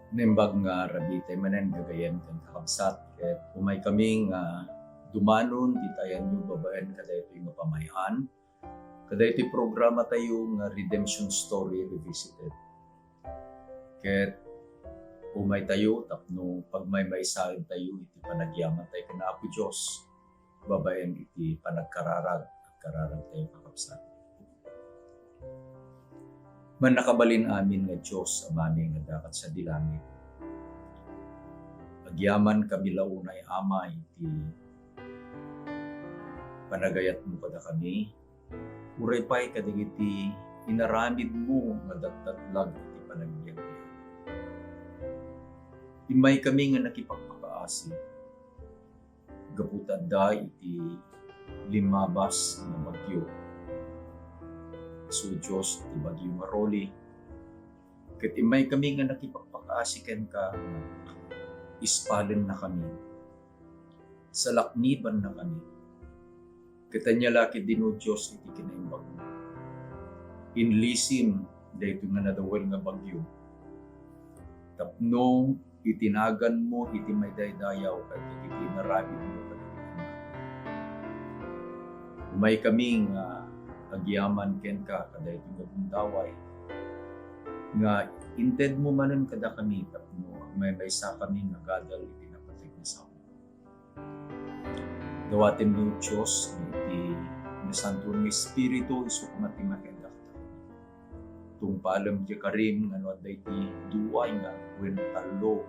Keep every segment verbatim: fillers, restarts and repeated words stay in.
Naimbag nga rabii tayo manen, gagayyem ken kakabsat, ket umaykami nga dumanon ti ayanyo babaen kadaytoy nga pamay-an, kadaytoy programa tayo nga Redemption Story Revisited. Ket umaytayo tapno pagmaymaysaentayo iti panagyamantayo ken Apo Dios babaen iti panagkararag, agkararagtayo, kakabsat. Mannakabalin amin nga Dios, Amami nga adda sadi langit. Agyamankami la unay, Ama, iti panagayatmo kadakami, uray pay kadagiti inaramidmo nga datdatlag iti panagbiagbiag. Immaykami nga nakipagpakaasi gapu ta adda iti limmabas nga bagyo. Isu, Dios, ti bagyo nga Rolly. Ket immaykami nga nakipagpakaasi kenka nga ispalennakami, salaknibannakami. Ket ania la ketdin, O Dios, iti kinaimbagmo. Inlisim daytoy nga nadawel nga bagyo tapno itinaganmo iti maidaydayaw kadagiti inaramidmo kadagiti anak. Umaykami nga agyaman kenka kadaytoy nga gundaway nga intedmo manen kadakami tapno agmaymaysakami nga agadal iti napateg nga sao. Dawatenmi, O Dios, iti nasanto nga Espiritu, isu koma ti makiadda kadakami. Tungpalem ti karim nga no adda iti dua nga wen tallo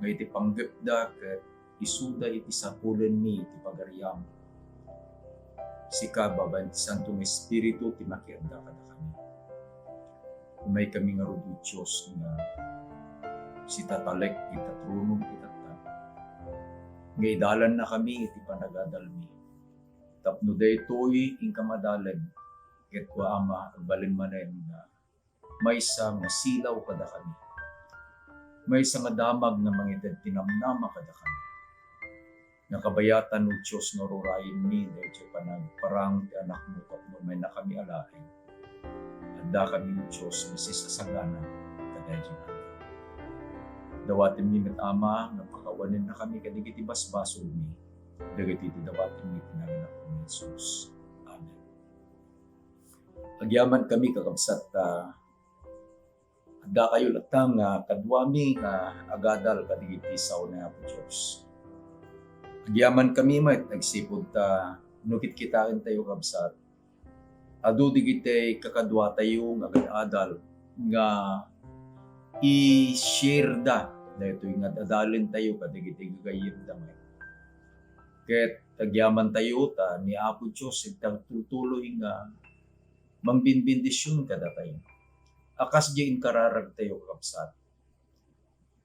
nga iti panggepda ket isuda iti sapulenmi iti pagariam. Sika, babaen ti Santo nga Espiritu, ti makiadda kadakami. Umaykami ngarud, O Dios, nga sitatalek ita tronom itatta, nga idalannakami iti panagadalmi. Tapno daytoy inka madalen, ket kua, Ama, agbalin manen nga maysa nga silaw kadakami, maysa nga damag nga mangited ti namnama kadakami. Nakabayatan, O Dios, nga ururayenmi daytoy panagparang ti Anakmo tapno maynakami alaen. Addakami, O Dios, nga sisasagana kadaydiay nga aldaw. Dawatenmi met, Ama, nga pakawanennakami kadagiti basbasolmi, dagiti ti dawatenmi iti nagan ni Apo Jesus. Amen. Agyamankami, kakabsat, ta addakayo latta nga kaduami nga agadal kadagiti sao ni Apo Dios. Agyamankami met agsipud ta no kitkitaentayo, kabsat, adu dagiti kakaduatayo nga agad-adal nga i-share da daytoy nga ad-adalentayo kadagiti gagayyemda met. Ket agyamantayo ta ni Apo Dios ti agtultuloy nga mangbenbendision kadatayo. A kas diay inkararagtayo, kakabsat,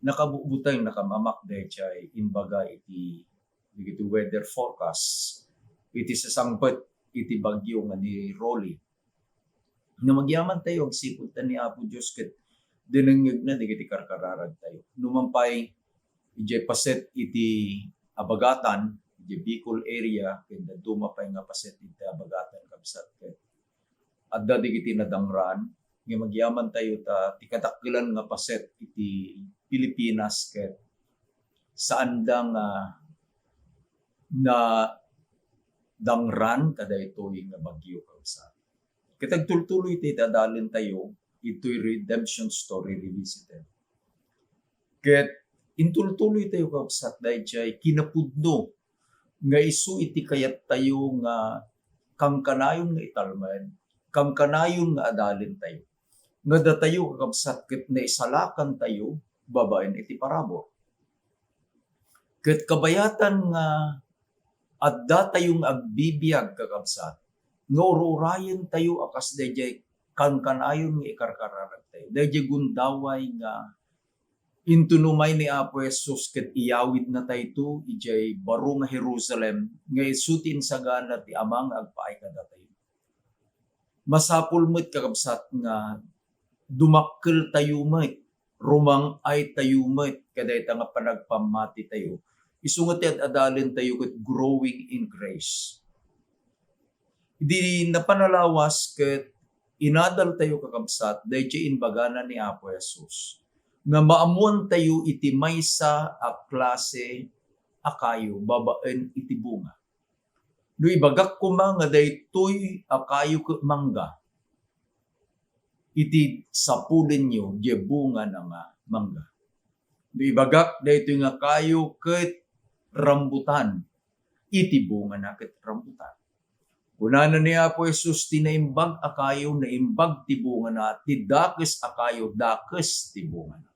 nakabutbuteng, nakamamak daydiay imbaga iti, dagiti weather forecast iti sasangpet iti bagyo nga ni Rolly. Nga agyamantayo agsipud ta ni Apo Dios ket dinengngegna dagiti karkararagtayo. Numan pay, idiay paset iti Abagatan, idiay Bicol area, ken dadduma pay nga paset iti Abagatan, kabsat, ket adda dagiti nadangraan, nga agyamantayo ta ti kadakkelan nga paset iti Pilipinas ket saanda nga nadangran kadaytoy nga bagyo, kabsat. Ket agtultuloy ti ad-adalentayo itoy Redemption Story Revisited. Ket intultuloytayo, kabsat, daydiay kinapudno nga isu iti kayattayo nga kankanayon nga italmed, kankanayon nga adalentayo. Nga datayo, kakabsat, ket naisalakantayo babaen iti parabur. Ket kabayatan nga addatayo nga agbibiag, kakabsat, nga ur-urayentayo a kas daydiay kankanayon nga ikarkararagtayo, daydiay gundaway nga intunomay ni Apo Jesus ket iyawidnatayto idiay baro nga Jerusalem, nga isu ti insagana ti Ama nga agpaay kadatayo. Masapul met, kakabsat, nga dumakkeltayo met, rumang-aytayo met kadayta nga panagpammatitayo. Isu nga ti ad-adalentayo ket growing in grace. Idi napan a lawas ket inadaltayo, kakabsat, daydiay imbagana ni Apo Jesus. nga maammoantayo iti maysa a klase a kayo babaen iti bunga. No ibagak koma nga daytoy a kayo ket mangga, iti sapulenyo, diay bungana nga mangga. No ibagak daytoy nga kayo ket rambutan, iti bungana ket rambutan. Kunana ni Apo Jesus, ti naimbag a kayo, naimbag ti bungana, ti dakes a kayo, dakes ti bungana.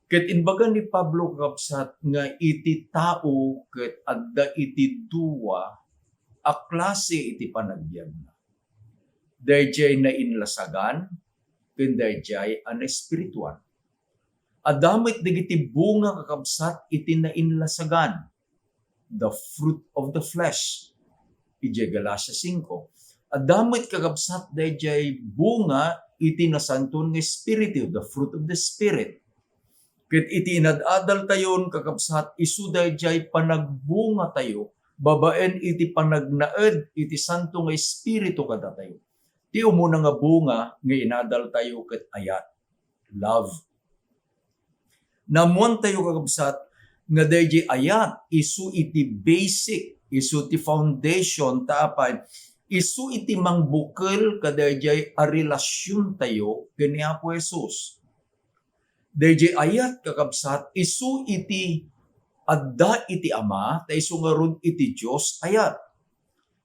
Ket imbaga ni Pablo, kakabsat, nga iti tao ket adda iti dua a klase iti panagbiagna. Daydiay nainlasagan ken daydiay a naespirituan. Adda met dagiti bunga, kakabsat, iti nainlasagan, the fruit of the flesh, idiay Galacia singko. Adda met, kakabsat, daydiay bunga iti Nasantoan nga Espiritu, the fruit of the Spirit. Ket iti inad-adaltayon, kakabsat, isu daydiay panagbungatayo babaen iti panagnaed iti Santo nga Espiritu kadatayo. Ti umuna nga bunga nga inadaltayo ket ayat, love. Naammoantayo, kakabsat, nga daydiay ayat isu iti basic, isu ti foundation, ta apay, isu iti mangbukel kadaydiay a relasiontayo ken ni Apo Jesus. Daydiay ayat, kakabsat, isu iti adda iti Ama, ta isu ngarud iti Dios ayat.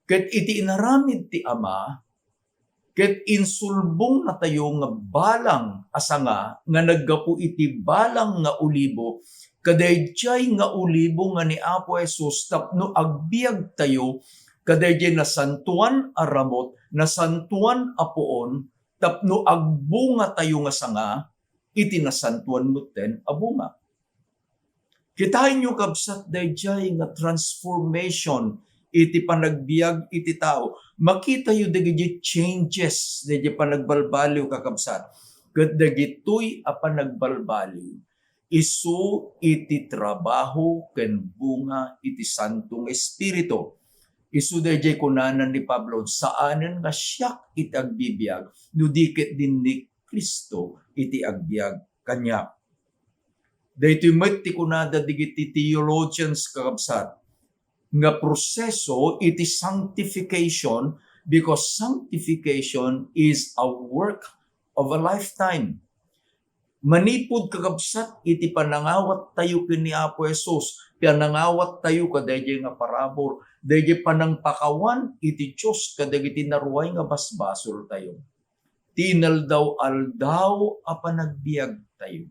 Ket iti inaramid ti Ama, ket insulbongnatayo nga balang a sanga nga naggapu iti balang nga olibo, kadaydiay nga olibo nga ni Apo Jesus tapno agbiagtayo kadaydiay nasantoan a ramut, nasantoan a puon, tapno agbungatayo nga sanga iti nasantoan metten a bunga. Kitaenyo, kabsat, daydiay nga transformation iti panagbiag iti tao. Makitayo dagiti changes, daydiay panagbalbaliw, kakabsat. Ket dagitoy a panagbalbaliw, isu iti trabaho ken bunga iti Santo nga Espiritu. Isu daydiay kunana ni Pablo, "Saanen nga siak iti agbibiag, no di ket dinni Cristo iti agbiag kaniak." Daytoy met ti kunada dagiti theologians, kakabsat, nga proseso iti sanctification, because sanctification is a work of a lifetime. Manipud, kakabsat, iti panangawattayo ken ni Apo Jesus, panangawattayo kadaydiay nga parabur, daydiay panangpakawan iti Dios kadagiti naruay nga basbasoltayo. Ti inaldaw-aldaw a panagbiagtayo.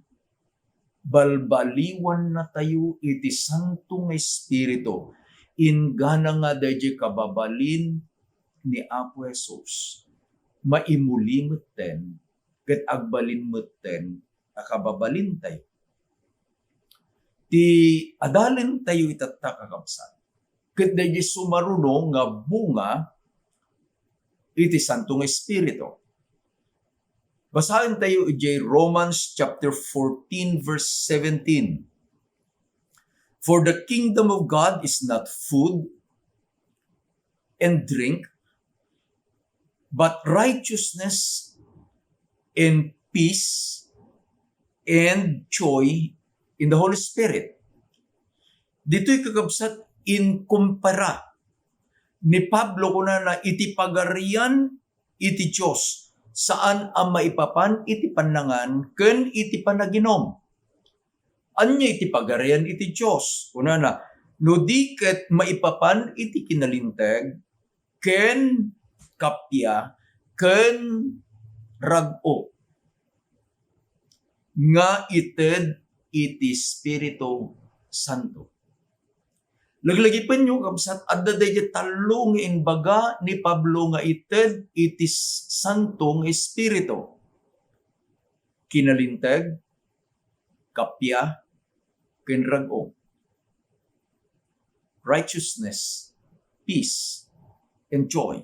Balbaliwannatayo iti Santo nga Espiritu, inggana nga daydiay kababalin ni Apo Jesus, maimuli metten ket agbalin metten a kababalintayo. Ti adalentayo itatta, kakabsat, ket daydiay sumaruno nga bunga iti Santo nga Espiritu. Basaentayo idiay Romans chapter fourteen, verse seventeen. "For the kingdom of God is not food and drink, but righteousness and peace and joy in the Holy Spirit." Ditoy, kakabsat, inkumpara ni Pablo, kunana, iti Pagarian iti Dios, saan a maipapan iti pannangan ken iti panaginum. Ania iti Pagarian iti Dios? Kunana, no di ket maipapan iti kinalinteg, ken kappia, ken rag-o nga ited iti Espiritu Santo. Laglagipenyo, kabsat, adda daydiay tallo nga imbaga ni Pablo nga ited iti s-, Santo nga Espiritu. Kinalinteg, kappia, ken rag-o. Righteousness, peace, and joy.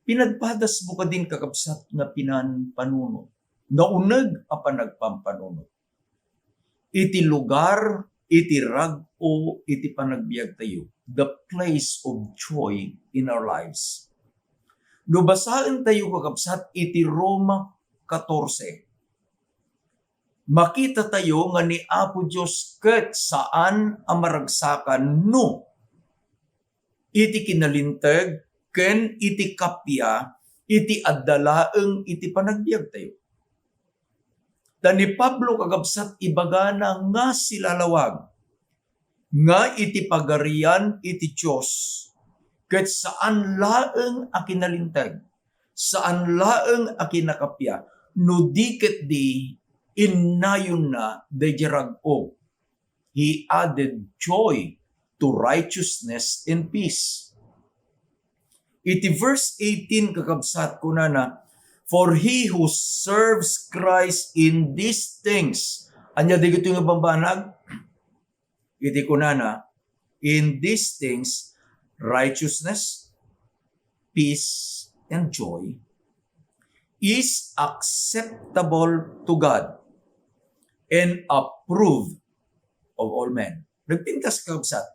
Pinadpadasmo kadin, kakabsat, nga pinanpanunot, nauneg a panagpampanunot iti lugar, iti rag-o, iti panagbiagtayo, the place of joy in our lives. No basaentayo, kakabsat, iti Roma katorse, makitatayo nga ni Apo Dios ket saan a maragsakan no iti kinalinteg ken iti kappia iti adda laeng iti panagbiagtayo. Ta ni Pablo, kakabsat, ibagana nga silalawag nga iti Pagarian iti Dios ket saan laeng a kinalinteg, saan laeng a kinakappia, no di ketdi innayonna daydiay rag-o. He added joy to righteousness and peace. Iti verse eighteen, kakabsat, kunana, "For he who serves Christ in these things." Ania dagitoy nga bambanag? Iti kunana, "In these things, righteousness, peace, and joy is acceptable to God and approved of all men." Nagpintas, kakabsat,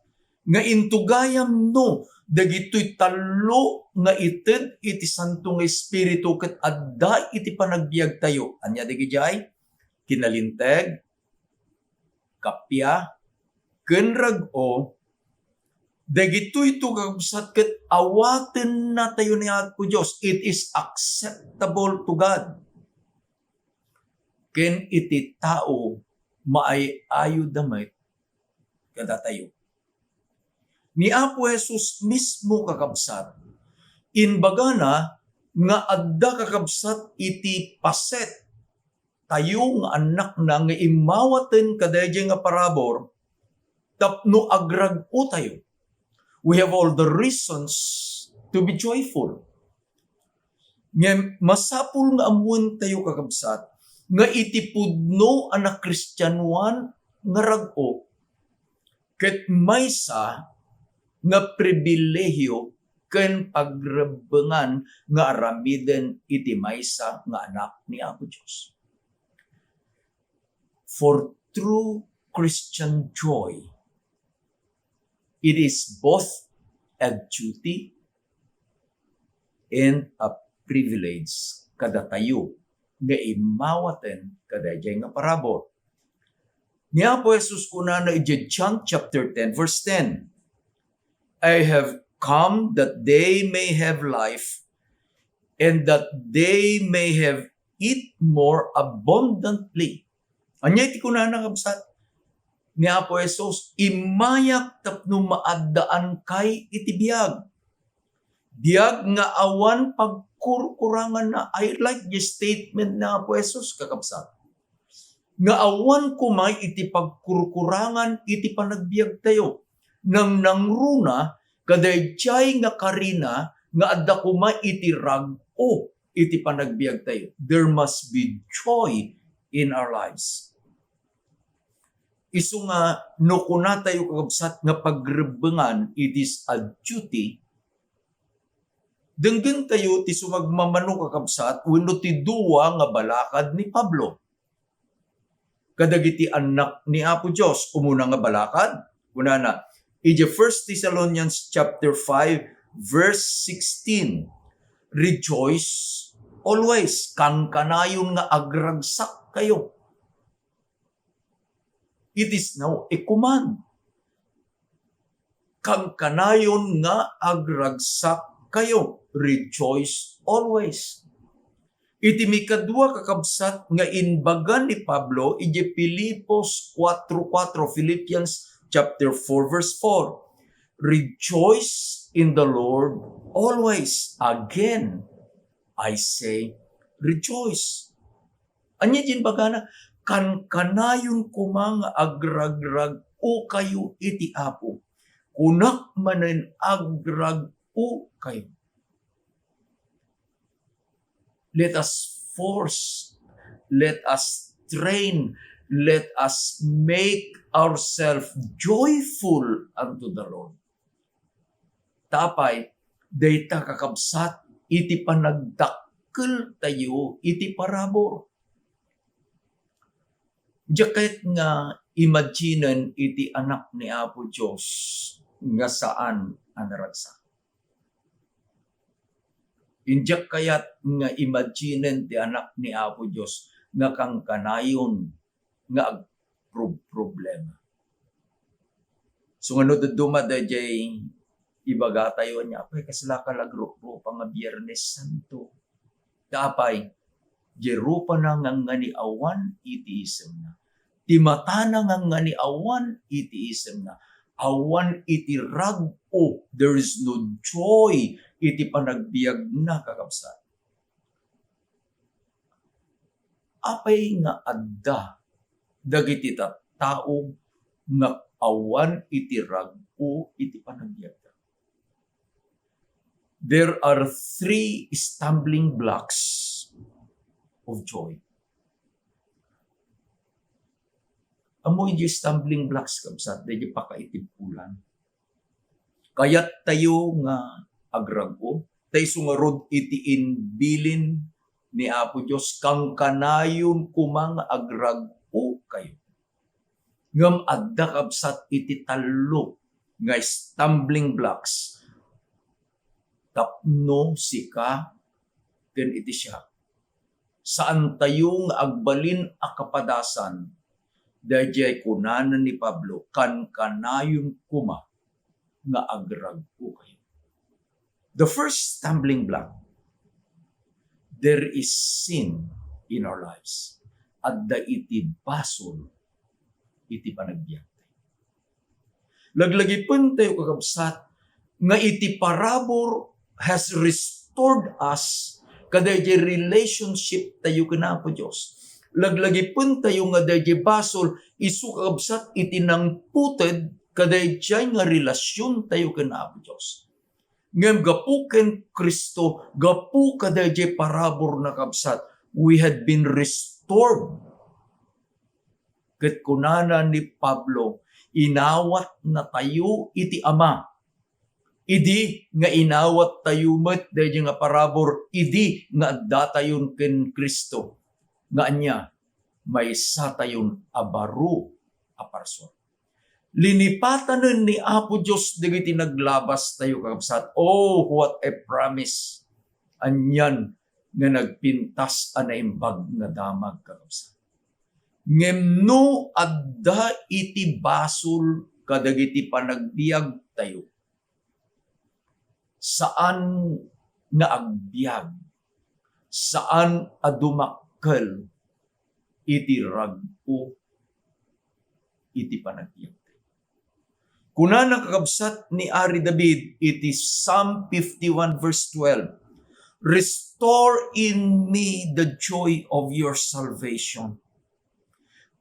nga intugayan no dagitoy tallo nga ited iti Santo nga Espiritu ket adda iti panagbiagtayo. Ania dagidiay? Kinalinteg, kappia, ken rag-o. Dagitoy to, kakabsat, ket awatennatayo ni Apo Dios. It is acceptable to God. Ken iti tao, maay-ayoda met kadatayo. Ni Apo Jesus mismo, kakabsat, imbagana nga adda, kakabsat, iti paset tayo nga annakna nga immawaten kadaydiay nga parabur tapno agrag-otayo. We have all the reasons to be joyful. Ngem masapul nga ammoentayo, kakabsat, nga iti pudno a nakristianoan nga rag-o, ket maysa nga pribilehiyo ken pagrebbengan nga aramiden iti maysa nga anak ni Apo Dios. For true Christian joy, it is both a duty and a privilege kadatayo nga immawaten kadaydiay nga parabur. Ni Apo Jesus kunana idiay John chapter ten, verse ten, "I have come that they may have life, and that they may have it more abundantly." Ania iti kunana, kabsat, ni Apo Jesus? "Immayak tapno maaddaankayo iti biag." Biag nga awan pagkurkuranganna. I like the statement ni Apo Jesus, kakabsat, nga awan koma iti pagkurkurangan iti panagbiagtayo. Nangnangruna kadaydiay nga karina nga adda koma iti rag-o iti panagbiagtayo. There must be joy in our lives. Isu nga no kunatayo, kakabsat, nga pagrebbengan, it is a duty, denggentayo ti sumagmamano, kakabsat, wenno ti dua nga balakad ni Pablo kadagiti annak ni Apo Dios. Umuna nga balakad, kunana, idiay First Thessalonians chapter five, verse sixteen, "Rejoice always." Kankanayon nga agragsakkayo. It is now a command. Kankanayon nga agragsakkayo. Rejoice always. Iti mikadua, kakabsat, nga imbaga ni Pablo idiay Filipos kuatro kuatro, Philippians chapter four, verse four, "Rejoice in the Lord always. Again, I say, rejoice." Ania diay imbagana? "Kankanayon koma nga agragrag-okayo iti Apo." Kunak manen, agrag-okayo. Let us force, let us train, let us make ourselves joyful unto the Lord. Ta apay, dayta, kakabsat, iti panagdakkeltayo iti parabur. Diak kayat nga imaginen iti anak ni Apo Dios nga saan a naragsak. Diak kayat nga imaginen ti anak ni Apo Dios nga kankanayon nga agprob-problema. So, nga no dadduma daydiay ibagatayo, ania, apay, kasla ka la agrupa nga Biernes Santo? Ta apay, diay rupana nga ngan-, awan iti isemna. Ti matana nga ngan-, awan iti isemna. Awan iti rag-o. There is no joy iti panagbiagna, kakabsat. Apay nga adda dagiti tattao nga awan iti rag-o iti panagbiagda? There are three stumbling blocks of joy. Ammoyo diay stumbling blocks, kabsat, daydiay pakaitibkolan. Kayattayo nga agrag-o, ta isu ngarud iti imbilin ni Apo Dios, kankanayon koma nga agrag-okayo. Ngem adda, kabsat, iti tallo nga stumbling blocks tapno sika ken iti siak, saantayo nga agbalin a kapadasan daydiay kunana ni Pablo, kankanayon koma nga agrag-okayo. The first stumbling block, there is sin in our lives. Adda iti basol iti panagbiag. Laglagipentayo, kakabsat, nga iti parabur has restored us kadaydiay relationship tayo ken Apo Dios. Laglagipentayo nga daydiay basol isu, kakabsat, iti nangputed kadaydiay nga relasion tayo ken Apo Dios. Ngem gapu ken Cristo, gapu kadaydiay paraburna, kabsat, we had been restored. Ket kunana ni Pablo, inawatnatayo iti Ama. Idi nga inawattayo met daydiay nga parabur, idi nga addatayon ken Cristo, nga ania, maysatayon a baro a parsua. Linipatanen ni Apo Dios dagiti naglabastayo, kakabsat. Oh, what a promise! Anian nga nagpintas a naimbag nga damag, kakabsat. Ngem no adda iti basol kadagiti panagbiagtayo, saan nga agbiag, saan a dumakkel iti rag-o iti panagbiag. Kunana, kakabsat, ni Ari David iti Psalm fifty-one verse twelve, "Restore in me the joy of your salvation,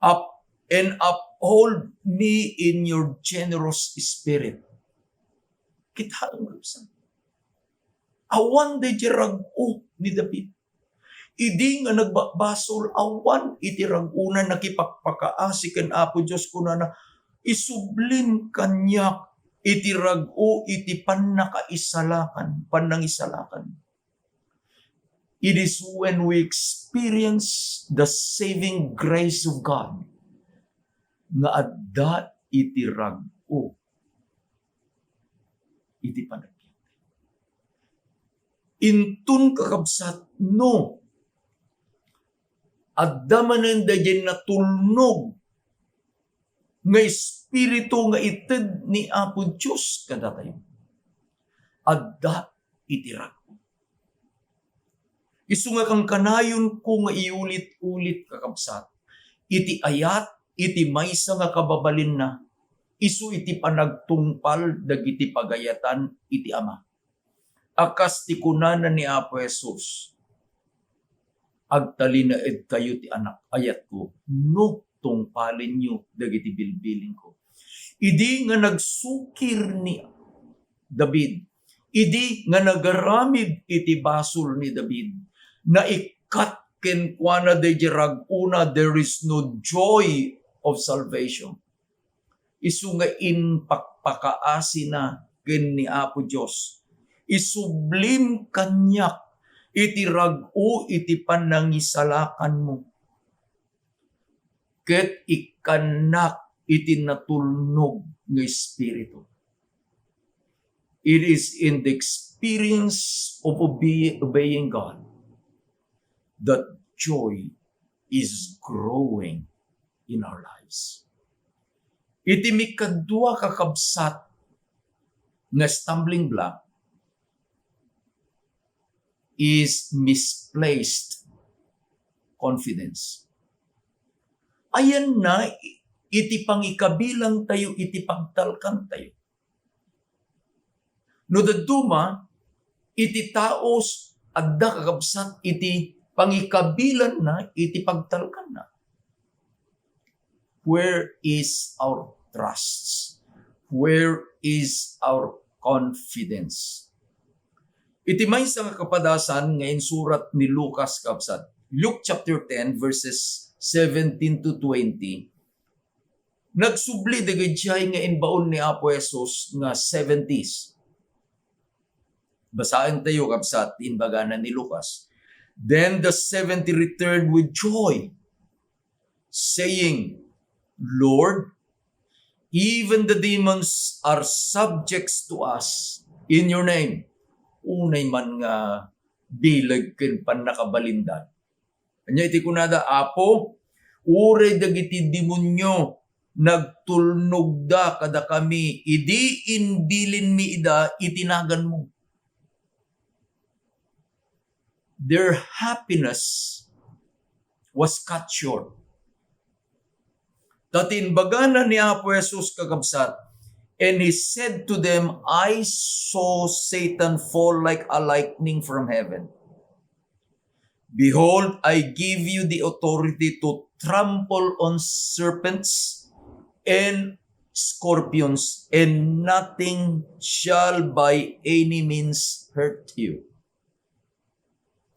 up, and uphold me in your generous spirit." Kita, kakabsat. Awan daydiay rag-o ni David. Idi nga nagbabasol, awan iti rag-ona, nakipakpakaasi ken Apo Dios, kunana, "Isublim kaniak iti rag-o iti pannakaisalakan, pannangisalakan." It is when we experience the saving grace of God nga adda iti rag-o iti panagbiag. Inton, kakabsat, no adda manen daydiay natulnog nga espiritu nga ited ni Apo Dios kadatayo, adda iti rag-o. Isu nga kankanayonko nga iulit-ulit, kakabsat, iti ayat iti maysa nga kababalinna, isu iti panagtungpal dagiti pagayatan iti Ama. A kas ti kunana ni Apo Jesus, "Agtalinaedkayo ti anak, ayatko, no tungpalenyo dagiti bilbilinko." Idi nga nagsukir ni David, idi nga nagaramid iti basol ni David, naikkat kenkuana daydiay rag-ona, there is no joy of salvation. Isu nga impakpakaasina ken ni Apo Dios, "Isublim kaniak iti rag-o iti pannangisalakanmo, ket ikkannak iti natulnog nga espiritu." It is in the experience of obe-, obeying God that joy is growing in our lives. Iti mikadua, kakabsat, nga stumbling block is misplaced confidence. Ayanna iti pangikabilang tayo, iti pagtalkan tayo. No dadduma, iti tao s-, adda, kakabsat, iti pangikabilanna, iti pagtalkanna. Where is our trust? Where is our confidence? Iti maysa nga kapadasan nga insurat ni Lucas, kabsat, Luke chapter ten, verses seventeen to twenty, nagsubli dagiti nga imbaon ni Apo Jesus nga seventies. Basaen tayo, kabsat, ti imbagana ni Lucas. Then the seventy returned with joy, saying, "Lord, even the demons are subjects to us in your name." Unay man nga bileg ken pannakabalinda. Ania iti kunada, "Apo, uray dagiti demonio nagtulnogda kadakami idi imbilinmi ida iti naganmo." Their happiness was cut short. Ta ti imbagana ni Apo Jesus, kakabsat, "And he said to them, 'I saw Satan fall like a lightning from heaven. Behold, I give you the authority to trample on serpents and scorpions, and nothing shall by any means hurt you.'"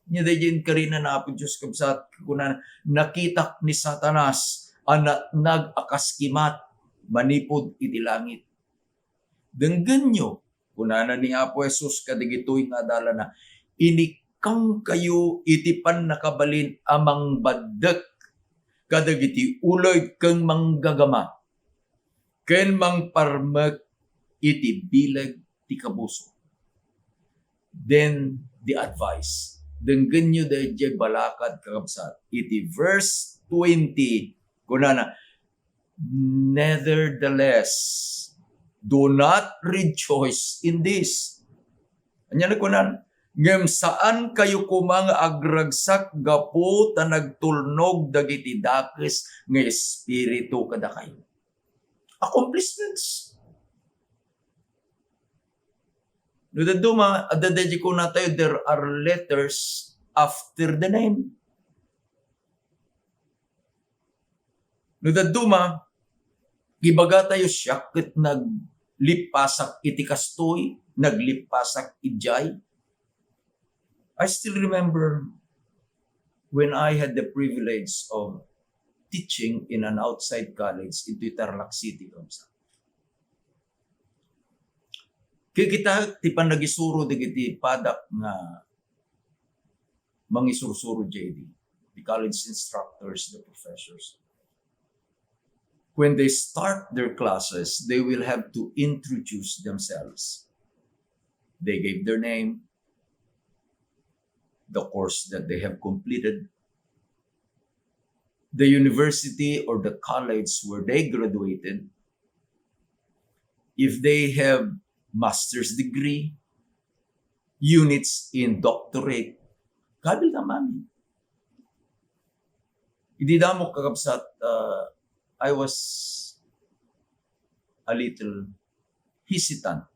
Nia, daydiay inkarina ni Apo Dios, kabsat, kuna, "Nakitak ni Satanas a natnag a kaskimat manipud iti langit." Denggenyo, kunana ni Apo Jesus kadagitoy nga adalana, "Inikkangkayo iti pannakabalin a mangbaddek kadagiti uled ken manggagama ken mangparmek iti bileg ti kabuso." Then the advice. Denggenyo daydiay balakad, kakabsat. Iti verse twenty, kunana, "Nevertheless, do not rejoice in this." Ania ni kunan? "Ngem saankayo koma nga agragsak gapu ta nagtulnog dagiti dakes nga espiritu kadakayo." Accomplishments. No dadduma, adda daydi kunatayo, there are letters after the name. No dadduma, ibagatayo, "Siak ket naglippasak iti kastoy, naglippasak idiay." I still remember when I had the privilege of teaching in an outside college into Tarlac City, kabsat. Kikita ti panagisuro dagiti padak nga mangisursuro daydi, the college instructors, the professors. When they start their classes, they will have to introduce themselves. They gave their name, the course that they have completed, the university or the college where they graduated, if they have master's degree, units in doctorate, kabil na mami. Idi damo, kakabsat, uh, I was a little hesitant.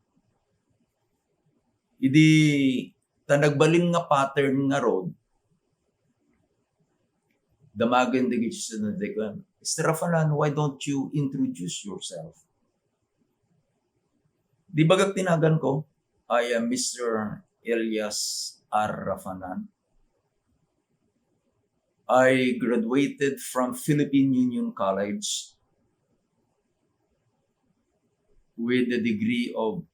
Idi ta nagbalin nga pattern nga road, damagen dagiti student, they go, "Mister Rafanan, why don't you introduce yourself?" Di bagak ti nagan ko, "I am Mister Elias R. Rafanan. I graduated from Philippine Union College with the degree of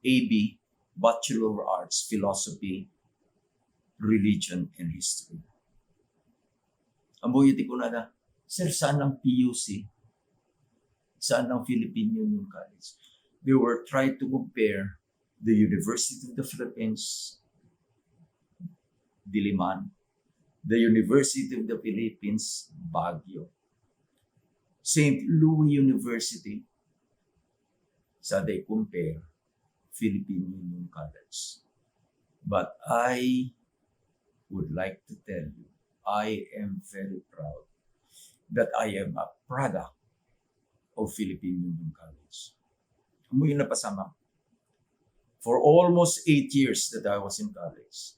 A B, Bachelor of Arts, Philosophy, Religion, and History." Ammoyo ti kunada, "Sir, saan ang P U C? Saan ang Philippine Union College?" They were trying to compare the University of the Philippines, Diliman, the University of the Philippines, Baguio, Saint Louis University, sa they compare Philippine Union College. But I would like to tell you, I am very proud that I am a product of Philippine Union College. Ammoyo napasamak. For almost eight years that I was in college,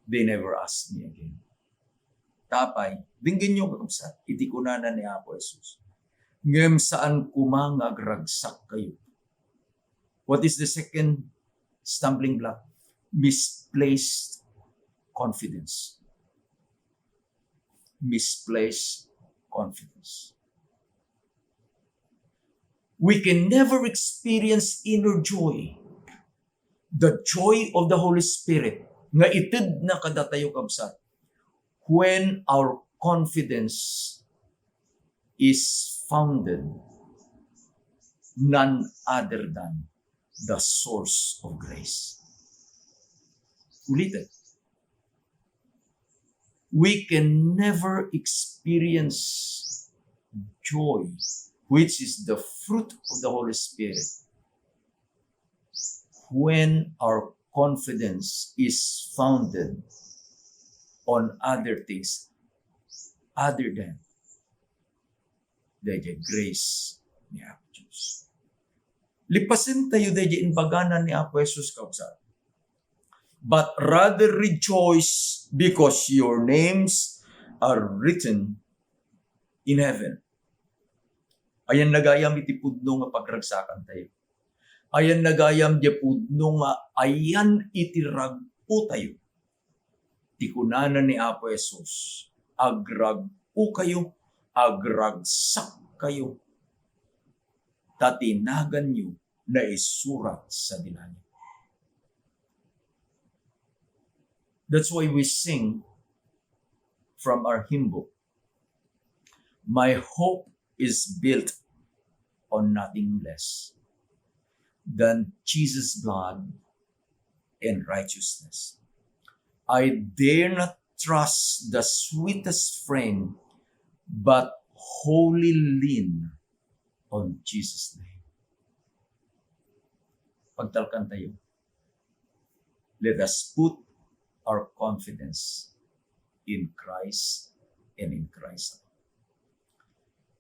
they never asked me again. Apay, denggenyo, kakabsat, iti kunana ni Apo Jesus, "Ngem saan koma nga agragsakkayo." What is the second stumbling block? Misplaced confidence. Misplaced confidence. We can never experience inner joy, the joy of the Holy Spirit, nga itedna kadatayo, kabsat, when our confidence is founded none other than the source of grace. Ulitin, we can never experience joy, which is the fruit of the Holy Spirit, when our confidence is founded on other things other than the grace ni Apo Dios. Lipasentayo daydi imbagana ni Apo Jesus, kabsat. "But rather rejoice because your names are written in heaven." Ayanna gayam iti pudno nga pagragsakantayo. Ayanna gayam diay pudno nga ayan iti rag-otayo. Ti kunana ni Apo Jesus, "Agrag-okayo, agragsakkayo, ta ti naganyo naisurat sadi langit." That's why we sing from our hymn book, "My hope is built on nothing less than Jesus' blood and righteousness. I dare not trust the sweetest frame, but wholly lean on Jesus' name." Pagtalkantayo. Let us put our confidence in Christ and in Christ alone.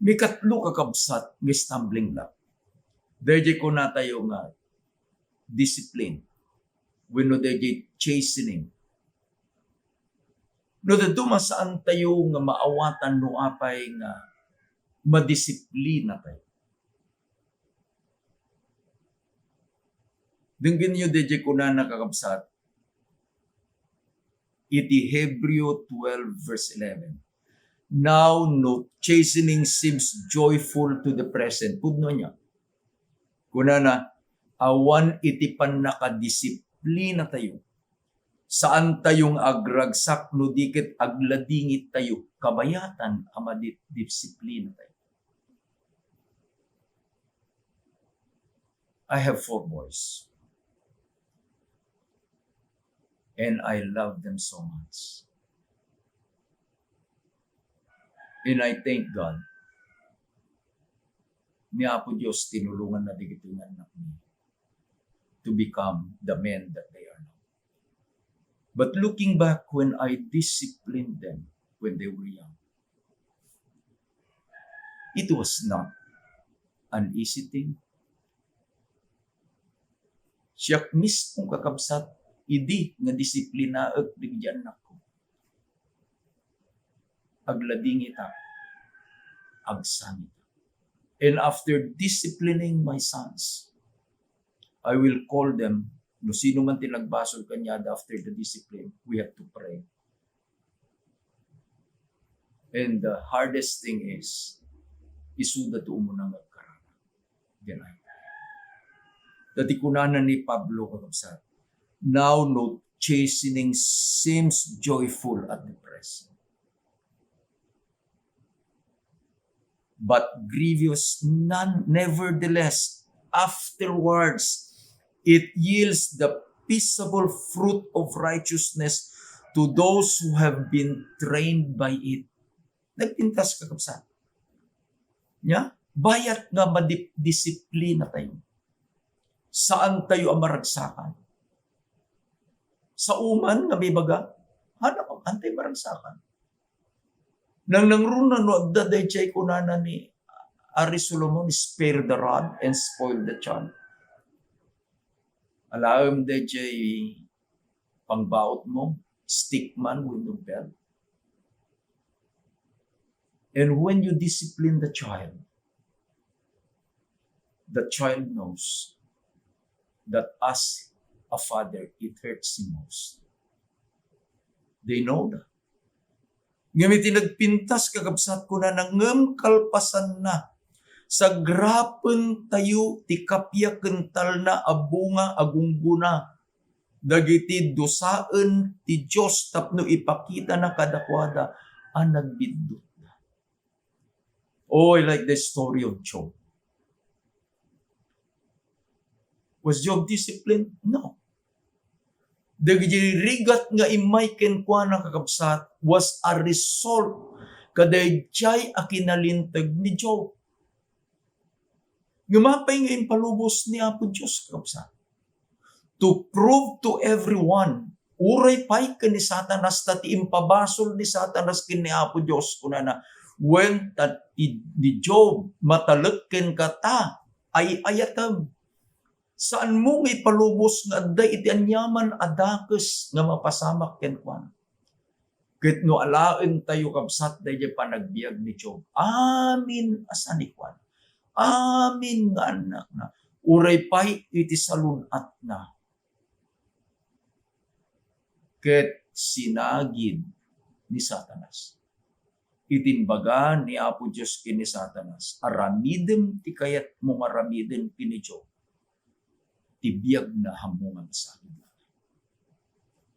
Mikatlo, kakabsat, nga stumbling block. Daydiay kunatayo nga discipline, wenno daydiay chastening. No dadduma, saantayo nga maawatan no apay nga madisiplinatayo. Denggenyo daydiay kunana, kakabsat, iti Hebreo twelve verse eleven. "Now no chastening seems joyful to the present." Pudno ania? Kunana, awan iti pannakadisiplinatayo, saantayo nga agragsak no di ket agladingitayo kabayatan a madisiplinatayo. I have four boys. And I love them so much. And I thank God. Ni Apo Dios, tinulonganna dagiti nga annakmi to become the men that they are now. But looking back, when I disciplined them when they were young, it was not an easy thing. Siak mismo, kakabsat, idi nga disiplinaek dagiti annakko, agladingita, agsangita. And after disciplining my sons, I will call them. No sino man ti nagbasol kaniada after the discipline, we have to pray. And the hardest thing is, isuda ti umuna nga agkararag. Then I pray. Dati kunana ni Pablo, kakabsat, "Now no chastening seems joyful at the present, but grievous none, nevertheless, afterwards it yields the peaceable fruit of righteousness to those who have been trained by it. Nagpintas, kakabsat. Nya, bayat nga madip-, disiplina tayo. Saan tayo a maragsakan. Sa uman nga may baga, hanap, antay maragsakan. Nang nangruna no adda dayjay kunana ni Ari Solomon, "Spare the rod and spoil the child." Alaem dayjay pangbaut mo, stick man wenno belt. And when you discipline the child, the child knows that as a father, it hurts him most. They know that. Ngem iti nagpintas, kakabsat, kunana, ngem kalpasanna, sagrapen tayo ti kapiakentalna a bunga a gunggona dagiti dusaen ti Dios tapno ipakitana kadakuada a nagbiddutna. Oh, I like the story of Job. Was Job disciplined? No. Dagiti rigat nga immay kenkuana, kakabsat, was a result kadaydiay a kinalinteg ni Job. Ngem apay nga impalubos ni Apo Dios, kakabsat? To prove to everyone, uray pay ken ni Satanas, ta ti impabasol ni Satanas ken ni Apo Dios, kunana, "Wen, ta ti, ni Job, matalek kenka ta ay-ayatem. Saanmo nga ipalubos nga adda iti aniaman a dakes nga mapasamak kenkuana." Ket no alaentayo, kabsat, daydiay panagbiag ni Job, amin a sanikuan, amin nga annakna, uray pay iti salun-atna, ket sinagid ni Satanas. Iti imbaga ni Apo Dios ken ni Satanas, "Aramidem ti kayatmo nga aramiden ken ni Job, ti biagna ammo nga masagid."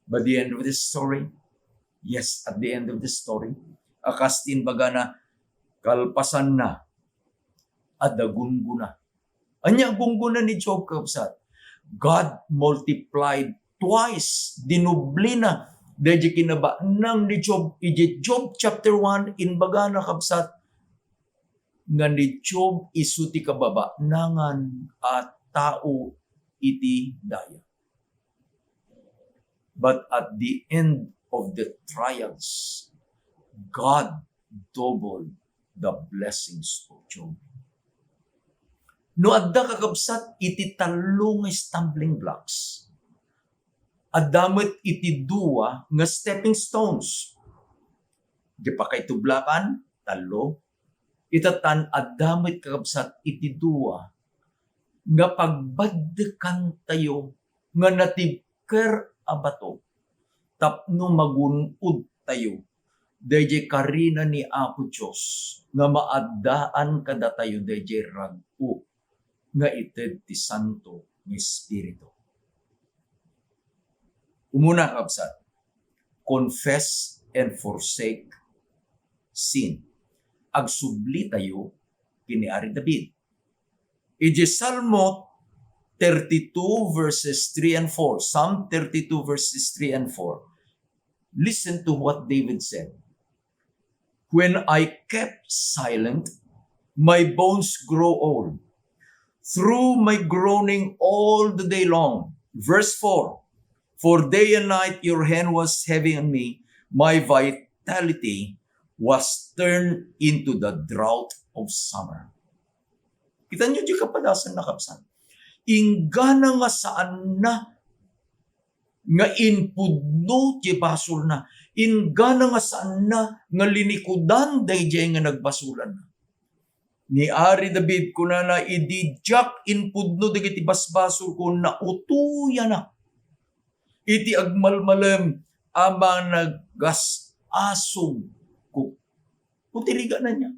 By the end of the story, yes, at the end of the story, a kas ti imbagana, kalpasanna, adda gunggona. Ania gunggona ni Job, kabsat? God multiplied twice, dinublina daydi kinabaknang ni Job. Iti Job chapter one, imbagana, kabsat, nga ni Job isu ti kababaknangan a tao iti daya. But at the end of the trials, God doubled the blessings of Job. No adda, kakabsat, iti tallo nga stumbling blocks, adda met iti dua nga stepping stones. Di pakaitublakan, tallo. Itatan adda met, kakabsat, iti dua nga pagbaddekantayo nga natibker a bato tapno magun-odtayo daydiay karina ni Apo Dios nga maaddaan kadatayo daydiay rag-o nga ited ti Santo nga Espiritu. Umuna, kabsat, confess and forsake sin. Agsublitayo ken ni Ari David. Iti Salmo thirty-two verses three and four, Psalm thirty-two verses three and four, listen to what David said. "When I kept silent, my bones grow old. Through my groaning all the day long." Verse four, "For day and night your hand was heavy on me. My vitality was turned into the drought of summer." Kita niyo, di kapadasan na, kabsat. Inggana nga saanna nga impudno ti basolna. Inggana nga saanna nga linikudan daydiay nga nagbasolanna. Ni Ari David, kunana, "Idi diak impudno dagiti basbasolko, nautoyanak iti agmalmalem a managas-asogko." Kutirigan na niya.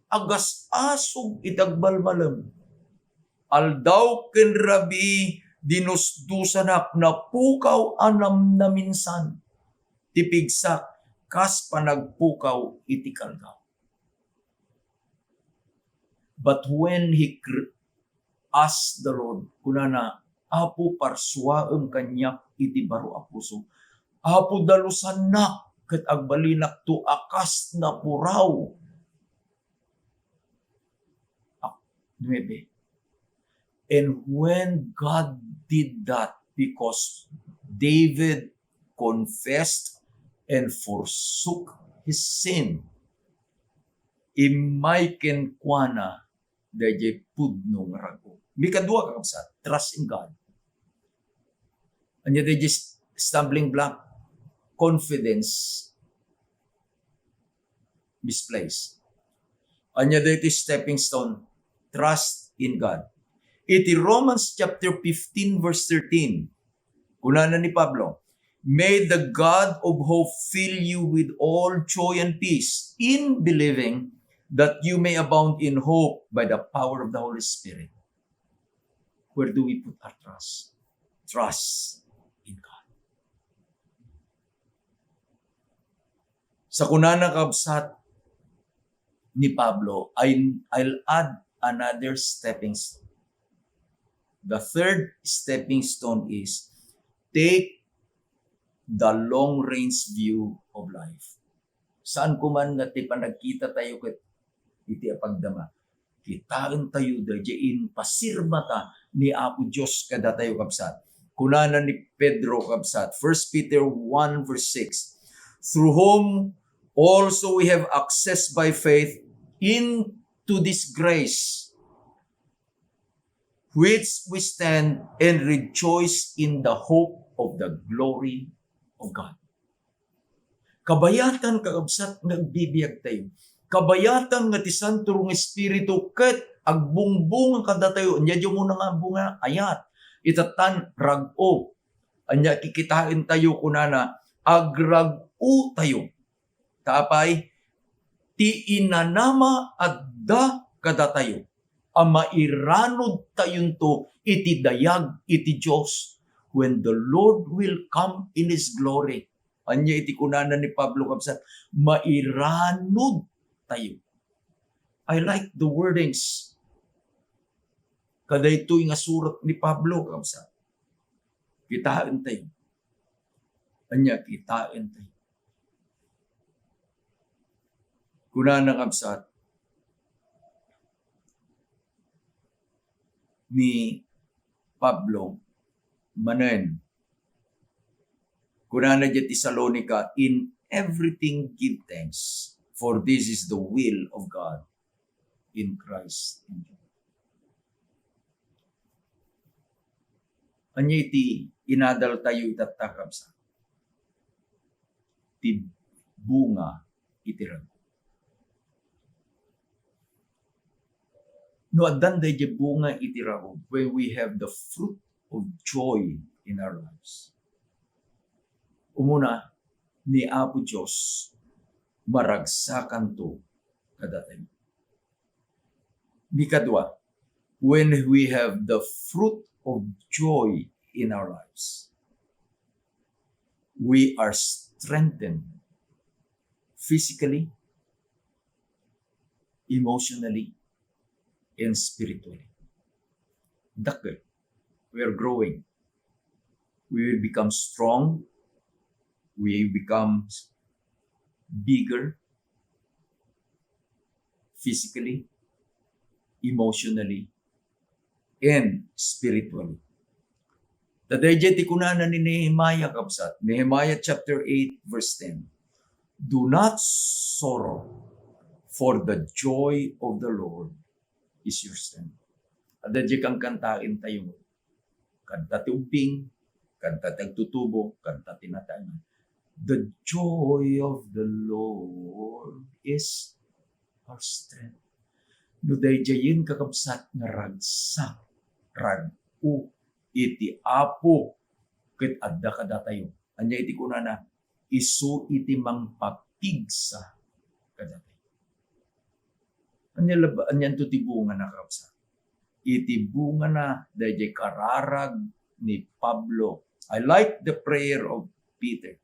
Agas-asog iti agmalmalem. Aldaw ken rabii, dinusdosanak, napukaw a namnaminsan ti pigsak kas panagpukaw iti kaldaw. But when he cr-, ask the Lord. Kunana, "Apo, parsuaem kaniak iti baro a puso. Apo, dalusannak ket agbalinakto a kas napuraw." Ah, nuebe. And when God did that, because David confessed and forsook his sin, immay kenkuana daydiay pudno nga rag-o. Mikadua, kakabsat, trust in God. Ania daydiay stumbling block? Confidence misplaced. Ania daytoy stepping stone? Trust in God. Iti Romans chapter fifteen, verse thirteen, kunana ni Pablo, "May the God of hope fill you with all joy and peace in believing, that you may abound in hope by the power of the Holy Spirit." Where do we put our trust? Trust in God. Sa kunana, kabsat, ni Pablo, I, I'll add another stepping stone. The third stepping stone is take the long range view of life. Saan ko man nga ti panagkita tayo ket iti apagdama, kitaentayo daydiay impasirmata ni Apo Dios kadatayo, kabsat. Kunana ni Pedro, kabsat, First Peter one verse six, "Through whom also we have access by faith into this grace, which we stand and rejoice in the hope of the glory of God." Kabayatan, kakabsat, nga agbibiag tayo. Kabayatan nga ti Santo nga Espiritu ket agbungbunga kadatayo. Ania diay umuna nga bunga? Ayat. Ita tan, rag-o. Ania kikitaen tayo, kunana, agrag-o tayo. Ta apay, ti inanama adda kadatayo a mairanudtayonto iti dayag iti Dios when the Lord will come in His glory. Ania iti kunana ni Pablo, kabsat? Mairanud tayo. I like the wordings. Kadaytoy nga surat ni Pablo, kabsat. Kitaen tayo. Ania, kitaen tayo. Kunana, kabsat, ni Pablo manen, kunana diay Tesalonica, "In everything give thanks, for this is the will of God in Christ." Ania iti inadal tayo itatta, kabsat? Ti bunga iti rag-o. No addan daydiay bunga iti rag-o, when we have the fruit of joy in our lives, umuna, ni Apo Dios maragsakanto kadatayo. Mikadua, when we have the fruit of joy in our lives, we are strengthened physically, emotionally, and spiritually. Dakkel. We are growing. We will become strong. We become bigger physically, emotionally, and spiritually. Ta daydiay ti kunana ni Nehemiah, kabsat. Nehemiah chapter eight, verse ten. "Do not sorrow, for the joy of the Lord is your strength." Adda diay kankantaentayo. Kanta ti ubbing, kanta ti agtutubo, kanta ti nataengan. "The joy of the Lord is our strength." No daydiayen, kakabsat, nga ragsak, rag-o iti Apo ket adda kadatayo. Ania iti kunana? Isu iti mangpapigsa kadatayo. Ania lab-, anianto ti bungana, kakabsat? Iti bungana daydiay kararag ni Pablo. I like the prayer of Peter.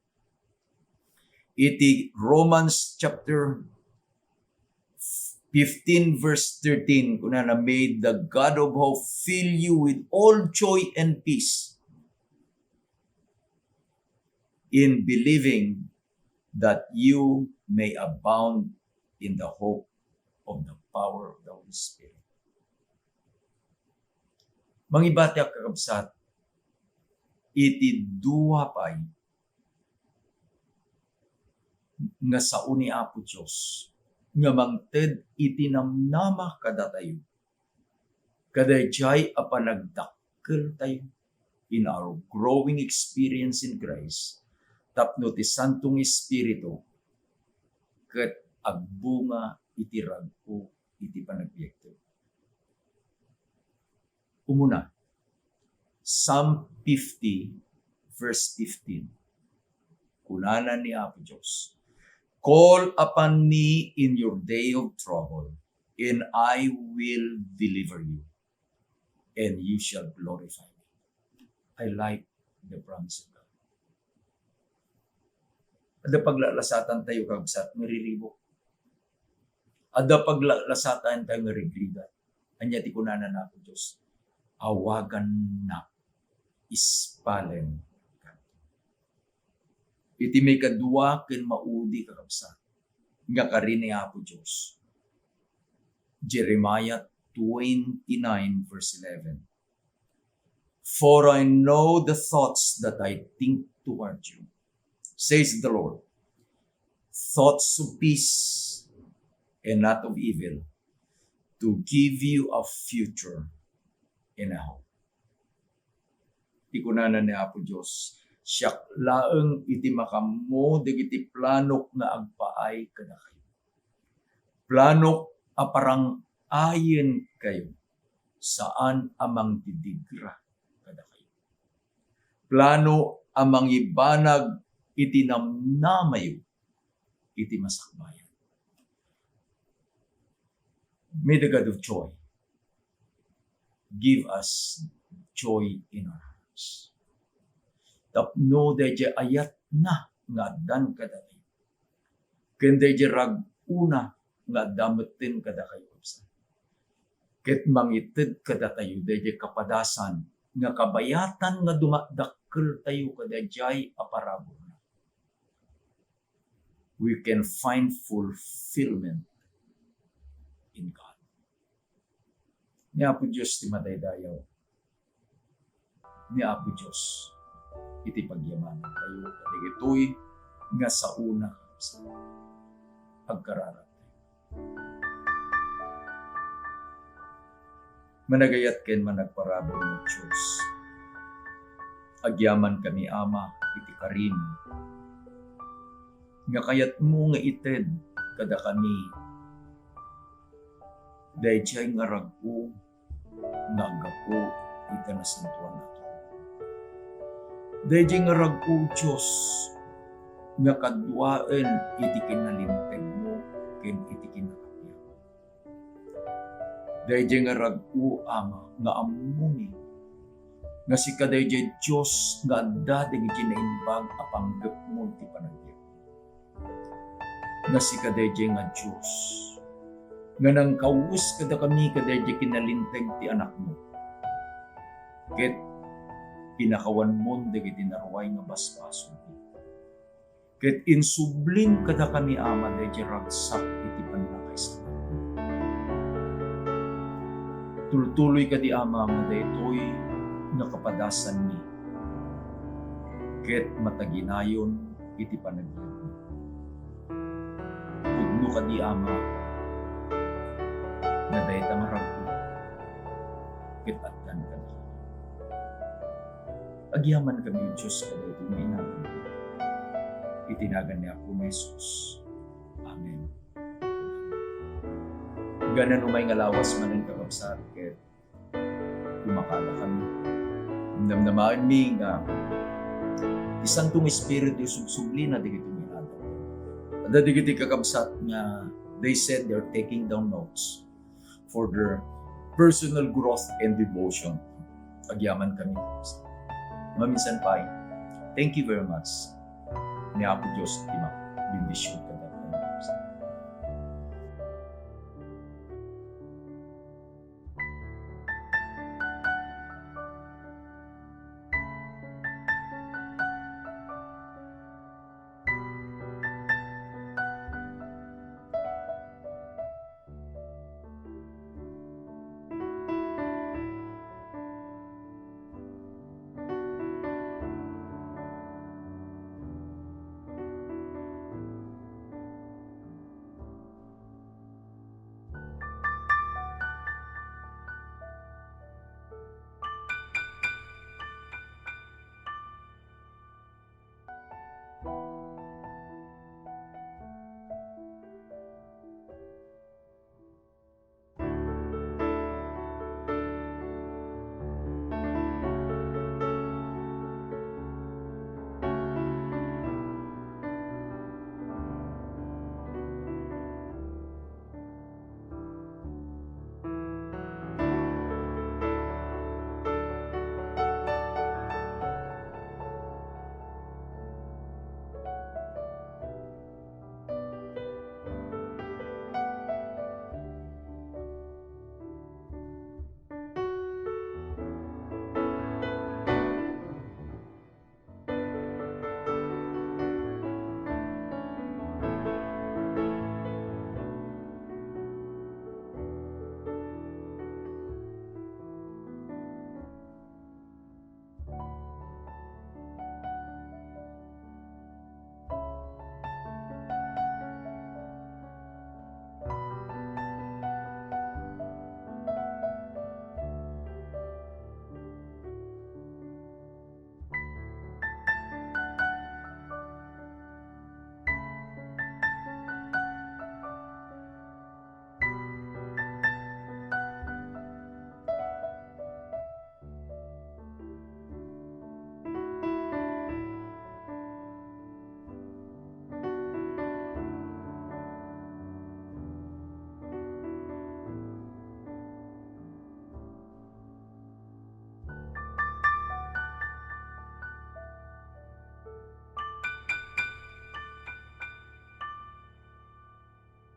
Iti Romans chapter fifteen verse thirteen, kunana, "May the God of hope fill you with all joy and peace in believing, that you may abound in the hope of the power of the Holy Spirit." Mangibati a kakabsat, iti dua pay nga sao ni Apo Dios nga mangted iti namnama kadatayo, kadaydiay a panagdakkeltayo in our growing experience in Christ, tapno ti Santo nga Espiritu ket agbunga iti rag-o iti panagbiagto. Umuna, Psalm fifty, verse fifteen. Kunana ni Apo Dios, "Call upon me in your day of trouble, and I will deliver you, and you shall glorify me." I like the promise of God. Adda paglalasatan tayo, kabsat, nga riribuk. Adda paglalasatan tayo nga rigrigat. Ania ti kunana ni Apo Dios? "Awagannak ispalen." Iti maikadua ken maudi, kakabsat, nga kari ni Apo Dios, Jeremiah twenty-nine verse eleven, "For I know the thoughts that I think toward you, says the Lord, thoughts of peace and not of evil, to give you a future and a hope." Ti kunana ni Apo Dios, "Siak laeng iti makaammo dagiti planok nga agpaay kadakayo. Planok a parang-ayen kayo, saan a mangdidigra kadakayo. Plano a mangibanag iti namnamayo iti masakbayan." May the God of joy give us joy in our hearts. Tapno daydiay ayatna nga addan kadatayo, ken daydiay rag-ona nga adda metten kadakayo, kabsat, ket mangited kadatayo daydiay kapadasan nga kabayatan nga dumadakkeltayo kadaydiay a paraburna. We can find fulfillment in God. Ni Apo Dios ti madaydayaw. Ni Apo Dios iti pagyamanan tayo kadagitoy nga saona sa agkararag. Managayat ken managparabur nga Dios, agyamankami, Ama, iti karim nga kayatmo nga ited kadakami daydiay nga rag-o nga aggapu ita nasantoan a tron. Daydiay nga rag-o, Dios, nga kaduaen iti kinalintegmo ken iti kinakapiatmo. Daydiay nga rag-o, Ama, nga ammomi nga sika daydiay Dios nga adda dagiti naimbag a panggepmo iti panagbiag. Nga sika daydiay nga Dios nga nangkawes kadakami kadaydiay kinalinteg ti Anakmo, ket pinakawanmon dagiti naruay nga basbasol, ket insublim kadakami, Ama, daydiay ragsak iti pannakaisalakan. Tultuloy kadi, Ama, nga daytoy nga kapadasanmi ket mataginayon iti panagbiagmi. Pudno kadi, Ama, nga dayta nga rag-o ket addan kadakami. Agyamankami, O Dios, kadaytoy nga inaganmi. Iti nagan ni Apo Jesus. Amen. Ganan umay nga lawas manen, kakabsat, ket kumakada kami. Namnamaenmi nga ti Santo nga Espiritu subsublina dagiti nga inaganmi. Adda dagiti kakabsat nga they said they're taking down notes for their personal growth and devotion. Agyamankami. Maminsan pay, thank you very much. Ni Apo Dios ti mabendision.